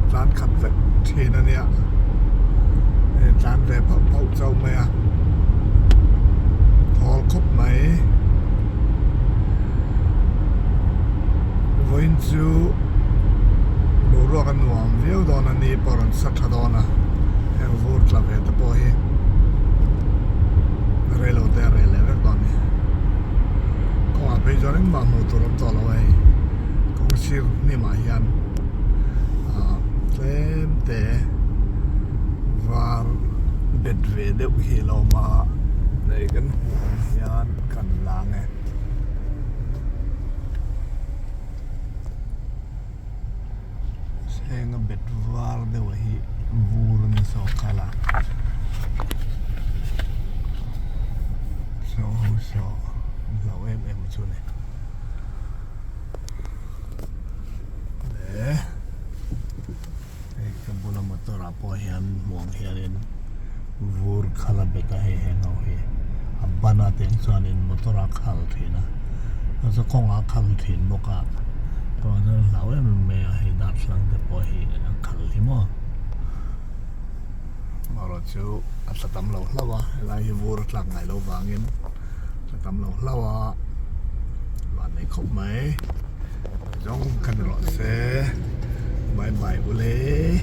tlan khat vek thin a nia hei tlan ve phauh phauh chauh mai a thawl khawp mai vawiin chu boruak a nuam viau dawn a ni pawh a rawn sa tha dawn a heng vur tla ve te pawh hi reilo te a reh leh vek dawn a ni kawngah phei chuan engmah hmuh tur a awm tawh lo a hei kawng sir hnimah hian ah tlem te var bet ve deuh hi a lo awm a hei kan hmuh ang hian kan lang e. Heng a bet var deuh hi vur a ni zawk kha la saw ho saw hlau em em chu a ni le hei ka bula motor ah pawh hian hmuh ang hianin vur khal a bet a hei heng ho hi a ban a teng chuanin motor a khal thin a chuan kawngah a khal thin bawk a chuan hlau em em mai a hei darthlalang te pawh hi a khal hi maw erawh chu a tla tam lo hlauh a helai hi vur a tlak ngai loh vangin a tla tam lo hlauh a van nei khawp mai zawng kha ni rawh se bye bye ule.